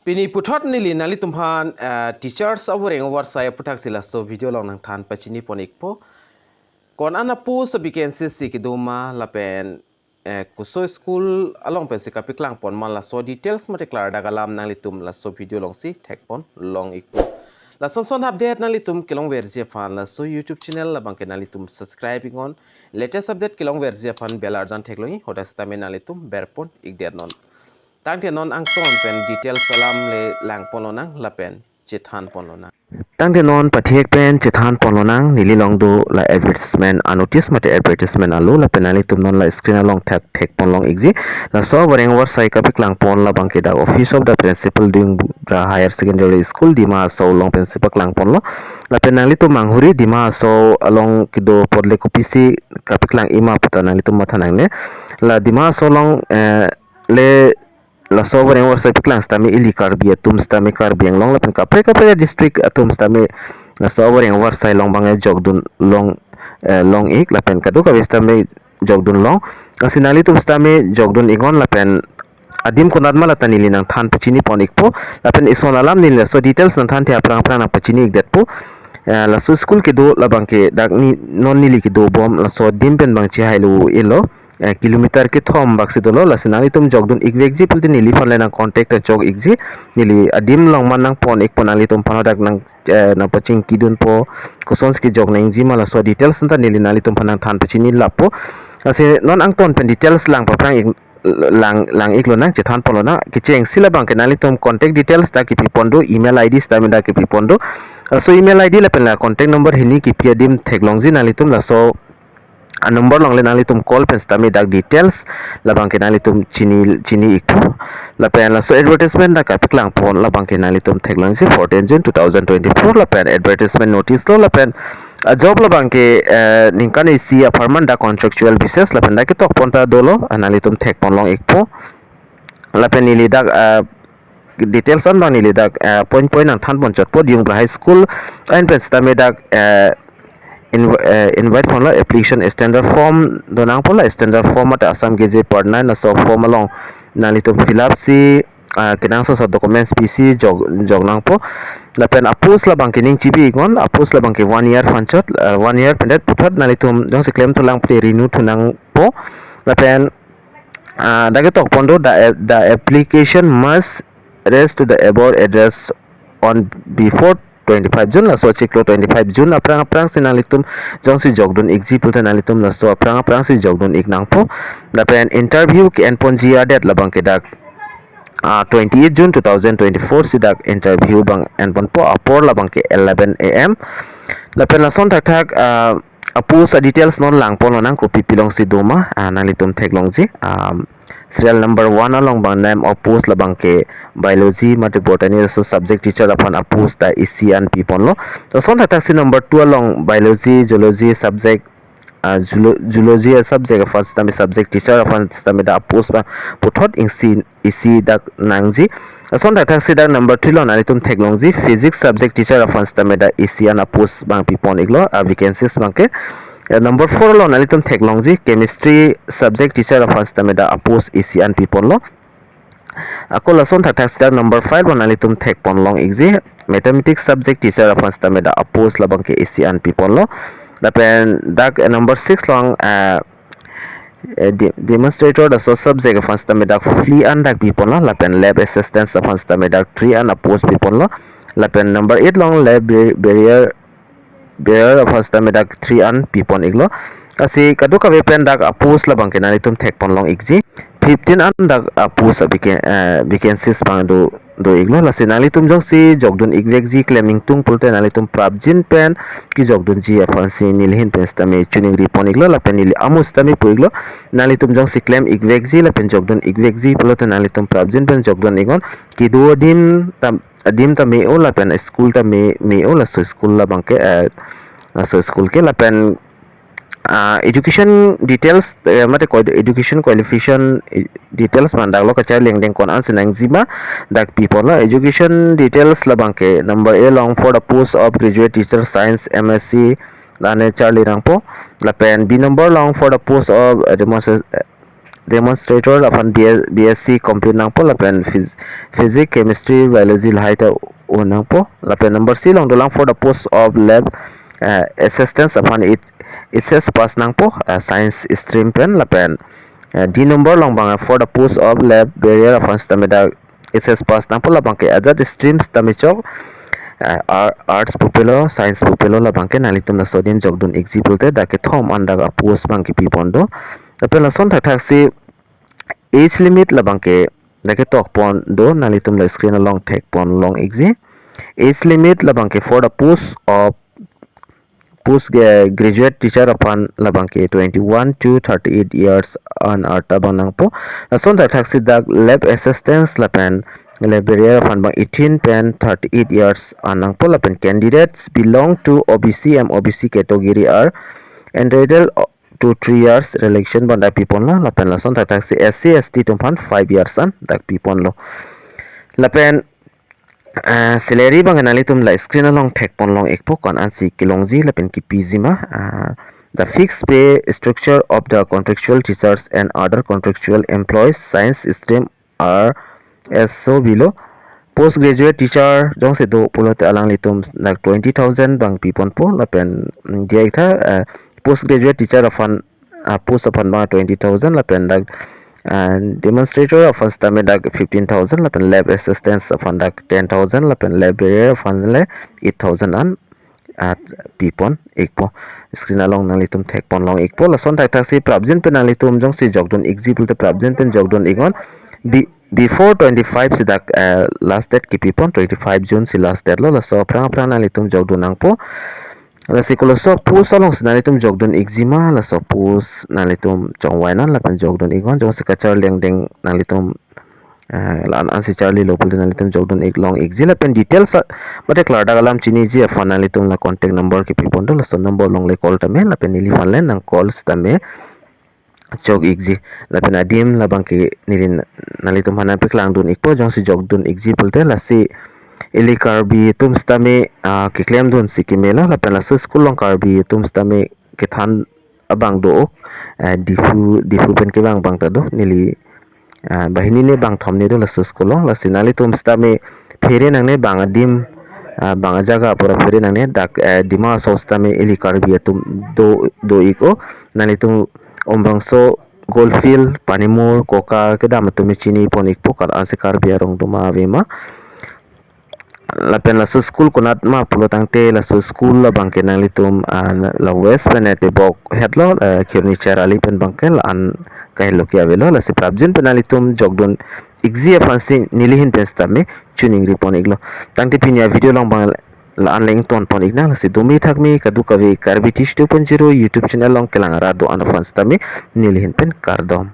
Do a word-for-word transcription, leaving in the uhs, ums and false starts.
Pini puthot neli nanglitumphan, eh, teachers avoreng avarsai aputhaksi laso video along nangthan pachini pon ikpo. Ko-an apost vacancy si kedo ma lapen, eh, koso school along pensi kapeklang pon ma laso details mate klardak alam nanglitum laso video alongsi thek pon long ikpo. Lason son update nanglitum kelongverji aphan laso YouTube channel labangke nanglitum subscribe iknon. Latest update kelongverji aphan bell arjan theklongji, hadak sitame nanglitum ber pon ikdet non. Tangte non angton pen details alam le lang pon lonang lapen chethan pon lonang. Tangte non pathek pen chethan pon lonang, neli along do la advertisement anotice mate advertisement alo lapen nanglitum non la screen along thek thek pon long ikji. Laso avoreng avarsai kapeklang pon labangke dak Office of the Principal Diyungbra Higher Secondary School Dima Hasao along pensi paklang ponlo. Lapen nanglitum manghuri Dima Hasao along kedo apot le kopisi kapeklang-i ma puta nanglitum matha nangne. La Dima Hasao along, eh, le laso avoreng avarsai paklang sitame ili Karbi atum sitame Karbi Anglong lapen kaprek kaprek district atum sitame laso avoreng avarsai along bang jokdun long, eh, long ik lapen kadokave sitame jokdun long. Lasi nanglitum sitame jokdun iknon lapen adim konat ma lata neli nangthan pachini pon ikpo. Lapen ison alam neli laso details nangthanthe aphrang aphrang nangpachini ikdetpo. Eh, laso school kedo labangke dak ni non neli kedo bom laso adim pen bang chehai lo ilo. Eh, kilometer kethom baksi dolo, lasi nanglitum jokdun ikvekji pulote neliphan le nang contact ta chok ikji. Neli adim along ma nangpon ikpo, nanglitumphan hadak nang, eh, nangpachingkidunpo, kosonsi kejok nangji ma laso details anta neli nanglitumphan nangthan pachini lappo. Lasi non angton pen details lang paphrang ik, lang, lang ik lonang, chethan pon lonang. Kechengsi labangke nanglitum contact details dak kepi pon do, email I D sitame dak kepi pon do. Laso email I D lapen la contact number hini kepi adim theklongji, nanglitum laso a number along le nanglitum call pen sitame dak details labangke nanglitum chini, chini ikpo. Lapen laso advertisement dak kapeklang pon labangke nanglitum theklongji fourteen June two thousand twenty-four lapen advertisement notice lo lapen a job labangke, eh, ningkan isi apharman dak contractual basis lapen dak ketok pon ta dolo, ah, nanglitum thek pon long ikpo. Lapen neli dak, ah, details an bang neli dak, eh, point point nangthan pon chotpo. Diyungbra High School ahin pen sitame dak, eh, inv-, eh, invite ponlo, application standard form donangpo, la standard form mate Assam Gazette part nine laso form along nanglitum fill up si, ah, kenangsot asor documents pisi jok, jok nangpo. Lapen apost labangke ning chibi iknon, apost labangke one year aphan chot, eh, one year pen det puthot nanglitum jongsi klem thulang pulote renew thu nangpo. Lapen, ah, dak ketok pon do, the, the application must reach to the above address on before twenty-five June, laso chiklo twenty-five June aphrang aphrangsi nanglitum jongsi jokdun ikji pulote nanglitum laso aphrang aphrangsi jokdun ik nangpo. Lapen interview ke-en ponji adet labangke dak, ah, twenty-eight June two thousand twenty-four si dak interview bang en ponpo, apor labangke eleven A M. Lapen lason thakthak, ah, apost a details non lang pon lonang, kopi pi alongsi do ma, ah, nanglitum theklongji. Ah, serial number one along bang name of post labangke biology mate botany laso subject teacher aphan apost ta isi an pi ponlo. Lason thakthaksi number two along biology, zoology subject, ah, zoolo-, zoology subject aphan sitame subject teacher aphan sitame dak apost bang puthot isi, isi dak nangji. Lason thakthaksi dak number three along nanglitum theklongji physics subject teacher aphan sitame dak isi an apost bang pi pon iklo, ah, vacancies bangke. Eh, number four along nanglitum theklongji chemistry subject teacher aphan sitame dak apost isi an pi ponlo. Ako lason thakthaksi dak number five along nanglitum thek pon long ikji mathematics subject teacher aphan sitame dak apost labangke isi an pi ponlo. Lapen dak, eh, number six along, eh, eh, de-, demonstrator laso subject aphan sitame dak phli an dak pi ponlo, lapen lab assistant aphan sitame dak three an apost pi ponlo. Lapen number eight along lab bar-, barrier, barrier aphan sitame dak three an pi pon iklo. Lasi kadokave pen dak apost labangke nanglitum thek pon long ikji. Fifteen an dak apost a vaca-, eh, vacancies bang do, do iklo. Lasi nanglitum jongsi jokdun ikvekji klem ingtung pulote nanglitum prapjin pen kejokdunji aphansi neli ahin pen sitame choningri pon iklo lapen neli amo sitame pu iklo. Nanglitum jongsi klem ikvekji lapen jokdun ikvekji pulote nanglitum prapjin pen jokdun iknon. Kedo adim ta, adim ta me-o lapen school ta me, me-o, laso school labangke, eh, laso school ke. Lapen, ah, education details, eh, mate ko education qualification, eh, details bang dak lo kacharli angdeng ko-an si nangji ma dak pi ponlo. Education details labangke number A along for the post of graduate teacher science M S C, la-an charli nangpo. Lapen B number along for the post of, eh, demonstration, eh, demonstrator aphan B S, B S C complete nangpo lapen phys-, physics, chemistry, biology lahai ta un nangpo. Lapen number C along dolang for the post of lab uh, assistants aphan it H S pass nangpo uh, science stream pen lapen uh, D number along abang for the post of lab bearer aphan sitame dak H S pass nangpo labangke ajat stream sitame chok uh, ar-, arts pupelo, science pupelo labangke nanglitum laso adim jokdun ikji pulote dak kethom an dak a post abang kepipon do. Lapen lason thakthaksi age limit labangke dak ketokpon do, nanglitum la screen along thekpon long ikji. Age limit labangke for the post of post ge-, graduate teacher aphan labangke twenty-one to thirty-eight years an arta abang nangpo. Lason thakthaksi dak lab assistants lapen lab bearer aphan abang eighteen pen thirty-eight years an nangpo lapen candidates belong to O B C and O B C category are entitled to three years relaxation abang dak piponlo lapen lason thakthaksi S C S T atum aphan five years an dak piponlo. Lapen uh, salary abang nanglitum la screen along thekpon long ikpo ko-an ansi kelongji lapen kepiji ma. Uh, the fixed pay structure of the contractual teachers and other contractual employees science stream are as so below. Postgraduate teacher jongsi do pulote alanglitum dak twenty thousand abang piponpo lapen mm, diya iktha uh, postgraduate teacher aphan uh, post aphan abang twenty thousand lapen dak uh, demonstrator aphan sitame dak fifteen thousand lapen lab assistants aphan dak ten thousand lapen lab bearer aphan le eight thousand an uh, pipon ikpo. Screen along nanglitum thekpon long ikpo. Lason thakthaksi prapjin pen nanglitum jongsi jokdun ikji pulote prapjin pen jokdun iknon. Be-, before twenty-five si dak uh, last date kepipon, twenty-five June si last date lo, laso aphrang aphrang nanglitum jokdun nangpo. Lasi koloso post alongsi nanglitum jokdun ikji ma, laso post nanglitum chongvainon lapen jokdun iknon, jongsi kacharli angdeng nanglitum uh, la-an ansi charlilo pulote nanglitum jokdun ik long ikji lapen details a-, mate klardak alam chiniji aphan nanglitum la contact number kepipon do, laso number along le call tame lapen neliphan le nang call sitame chok ikji. Lapen adim labangke neli n-, nanglitum aphan nangpaklangdun ikpo, jongsi jokdun ikji pulote lasi ili Karbi atum sitame uh, keklemdunsi kemelo lapen laso school along Karbi atum sitame kethan abang do ok, uh, Diphu, Diphu pen kevang abang ta do, neli uh, banghini ne bangthom ne do laso school along. Lasi nanglitum sitame phere nangne bang adim uh, bang ajaga pura phere nangne dak uh, Dima Hasao sitame ili Karbi atum do, do ik o. Nanglitum Umrongso, Goldfield, Panimur, Koka kedam atum chinipon ikpo ko-an ansi Karbi arong do ma ave ma. Lapen laso school konat ma pulo tangte laso school labangke nanglitum uh, la west pen Tebok hetlo uh, Khirni Cherali pen abangke la-an kahelo ke avelo. Lasi prapjin pen nanglitum jokdun ikji aphansi nelihin pen sitame chiningripon iklo. Tangte pini a video along abang la-an le ingtonpon iknang, lasi dumi thakmi kadokave Karbi Tish two point zero YouTube channel along kelang arat do-an aphan sitame nelihin pen kardom.